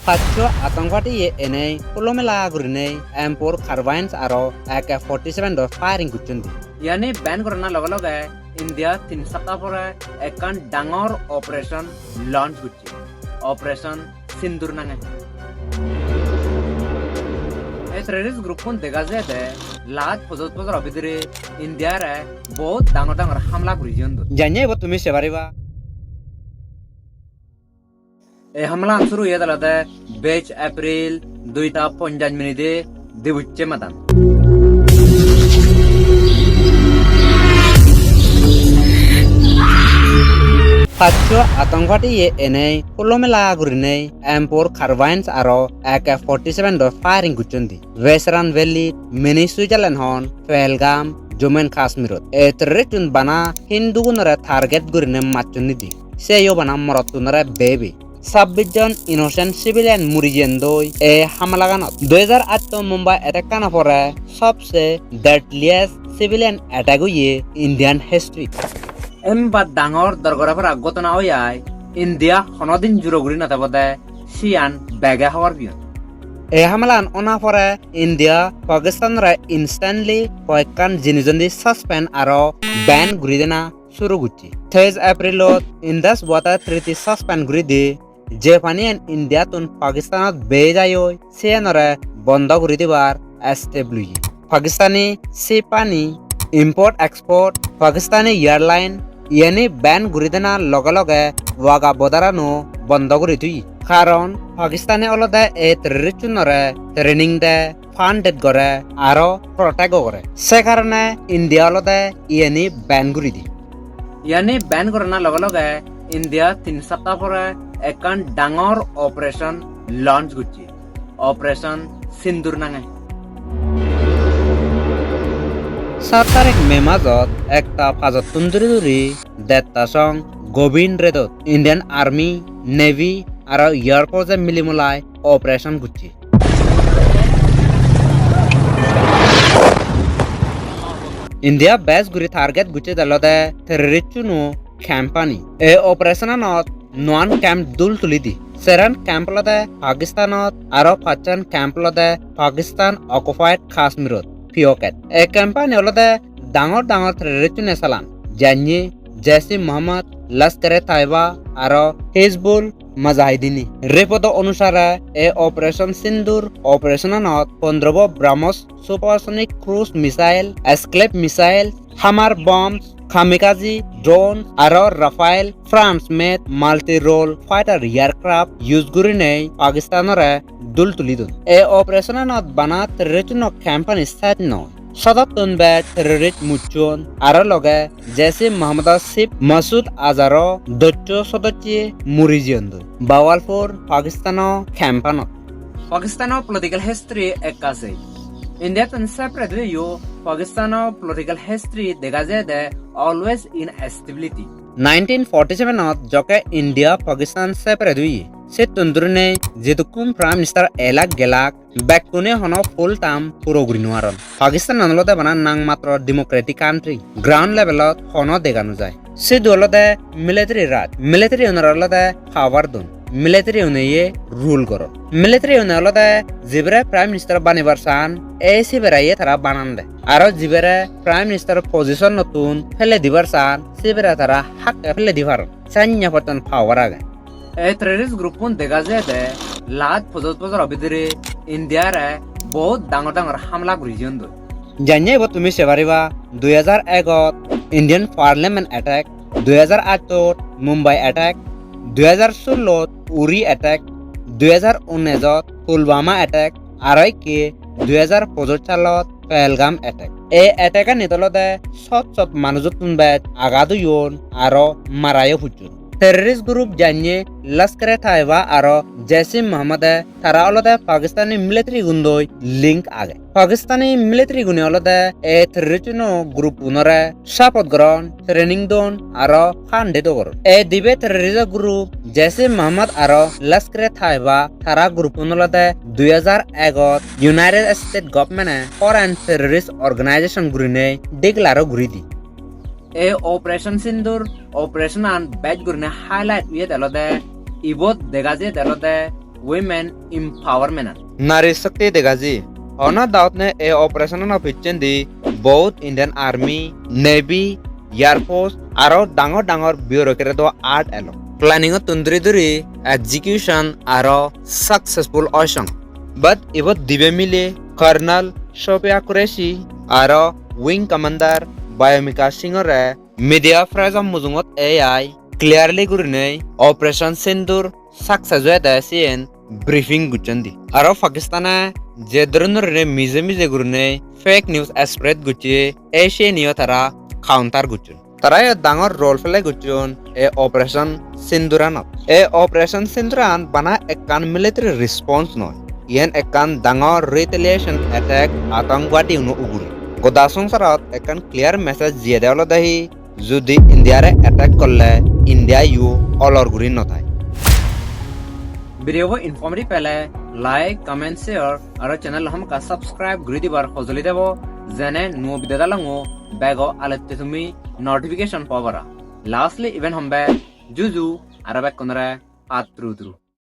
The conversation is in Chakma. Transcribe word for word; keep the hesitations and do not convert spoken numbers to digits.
Paccho atongkatiye enei hulo mela gurinei M four carbines aro A K forty-seven do firing gocchon di. Iyani ban gorana loge loge India tin sapta pore ekkan dangor operation launch gocche, Operation Sindoor nange. Ei terrorist group-un dega jai de last pojoj bojoro bidire India-re bahut dangor dangor hamla guri jeyon do. Janye ebo tumi se pariba. Ei hamlagan suru oyede olode bais April duita ponjash minute dibucche madan. Paccho atongkatiye enei hulo mela gurinei M four carbines aro A K forty-seven do firing gocchon di. Western Valley, Mini Switzerland hon, Pahalgam, Jammu and Kashmirot. Ei terrorist-un bana Hindu-gunore target gurinei macchon di. Seyo bana morottunore bebe. Sabbis jon innocent civilian muri jeyondoi ei hamalaganot. Dui hajar atto Mumbai attack-ano pore sobse deadliest civilian attack oye Indian history. Emba dangor dorgore para ghotona oyai, India honodin juro guri no tebode, siyan bege hobor peyon. Ei hamalagan ona pore India Pakistanore instantly hoyekkan jinijondi suspend aro ban guri dena suru gocche. Teis April-ot Indus Water Treaty suspend guri di, je paniyan India-tun Pakistan-ot bhei jai oi, siyanore bondo guri dibar step loye. Pakistani se pani import export, Pakistani airline, iyani ban guri dena loge loge Wagah border-ano bondo guri toye. Karon Pakistani olode ei terrorist-unore training de, funded gore aro protect-o gore. Se karone India olode iyani ban guri di. Iyani ban gorana loge loge India tin sapta pore ekkan dangor operation launch gocche, Operation Sindoor nange. Saat tarik May majot ekta pajottun duri duri detta song Govindredot Indian Army, Navy aro Air Force-e milimolai operation gocche. India bej guri target gocche de olode terrorist-uno camp-ani. Ei operation-anot nuan camp dul tuli di. Seran camp olode Pakistan-ot, aro pachan camp olode Pakistan occupied Kashmir-ot, P O K. Ei camp-ani olode dangor dangor terrorist-une salan. Janye, Jaish-e-Mohammed, Lashkar-e-Taiba, aro Hizbul Mujahideen-e. Report onusare, ei Operation Sindoor operation-anot pondrobo BrahMos supersonic cruise missile, Scalp missile, Hammer bombs, kamikaze drone, aro Rafale France-made multi-role fighter aircraft use gurinei Pakistanore dul tuli don. Ei operation-anot bana terrorist-uno camp-ani side noi. Sodottun bej terrorist mucchon, aro loge Jaish-e-Mohammedo chief Masood Azharo dosso sodosse muri jeyondoi Bahawalpur, Pakistano camp-anot. Pakistano political history ekka sei. India-tun separate oiyo Pakistano political history dega jai de always instability. Nineteen forty-seven-ot jokke India Pakistan separate oiye, settun dhurinei jedukkun Prime Minister elak gelak, bekkune hono full term puro guri nw paron. Pakistan-an olode bana nang matro democratic country, ground level-ot hono dega nw jai. Sidu olode military raj, military-unore olode power don, military-une ye rule goron. Military-une olode jibere Prime Minister banibar san, ei sibere ye tara banan de. Aro jibere Prime Minister position-ottun pele dibar san, sibere tara hakke pele di paron. Senne potton power age. Ei terrorist group-un dega jai de last pojoj bojoro bidire India-re bahut dangor dangor hamla guri jeyondoi. Janye ebo tumi se pariba, dui hajar egot Indian Parliament attack, dui hajar attot Mumbai attack, dui hajar sollot Uri attack, dui hajar unnisot Pulwama attack, aro ikke dui hajar pojoj salot Pahalgam attack. Ei attack-anit olode sot sot manujottun bej agat oyon aro marayo pujjon. Terrorist group janye Lashkar-e-Taiba aro Jaish-e-Mohammede tara olode Pakistani military gundoi link age. Pakistani military gune olode ei terrorist-uno group-unore support goron, training don aro fund-o goron. Ei dibe terrorist group Jaish-e-Mohammed aro Lashkar-e-Taiba tara group-un olode dui hajar egot United States government-e foreign terrorist organization gurinei declare-o guri di. Ei Operation Sindoor operation-an bej gurinei highlight oyede olode ibot dega jiyede olode women empowerment an. Nari Shakti dega ji. Hono doubt nei, ei operation ano picchendi both Indian Army, Navy, Air Force aro dangor dangor bureaucrat o aat elo. Planning ottun duri duri execution aro successful oisong. But ibot dibe mile Colonel Sophia Qureshi aro Wing Commander Bhumika Singh ore media press o mujungot ei clearly gurinei Operation Sindoor success oyede siyen briefing gocchondi. Aro Pakistane je dhoronor mije mije gurinei fake news spread gocche, ei siyeniyo tara counter gocchon. Tara iyot dangor role play gocchon ei Operation Sindoor anot. Ei Operation Sindoor an bana ekkan military response noi. Iyen ekkan dangor retaliation attack atongwadi uno ugure. Goda songsarot ekkan clear message jiyede olode hi, judi India re attack gorle India yo olor guri no thai. Video bo informative pele like, comment, share aro channel hamakkai subscribe guri dibar hojoli debo, jene nuo video dalongo bego alette tumi notification po para. Lastly, iben hombe juju aro bekkunore patturu turu.